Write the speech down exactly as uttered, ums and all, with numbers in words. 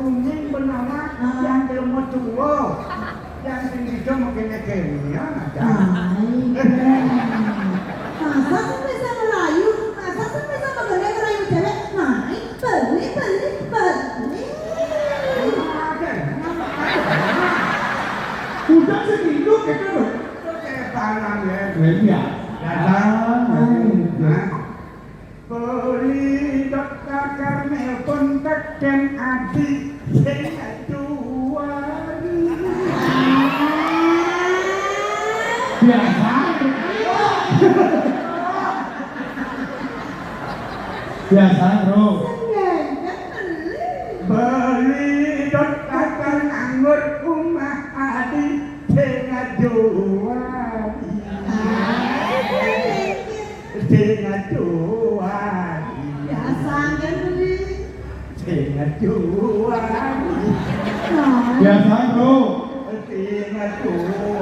Kuning benana yang ilmu tua. Yang tinggi itu mungkin kene ada. Masa sing bisa melayu, masa sing bisa mengenai melayu cewek, naik, beli, beli, beli. Ada, ada. Udah segitu gitu loh. Itu kayak tanam ya. Iya. Datang. Nah. Beli dokter Karmel pun teken adi sing juari. Biasa. Biasa, Bro. Beli dokter nganggur umah adi sing juari. Sing juari. Biasa kan beli. Sing juari. Biasa, Bro. Sing juari.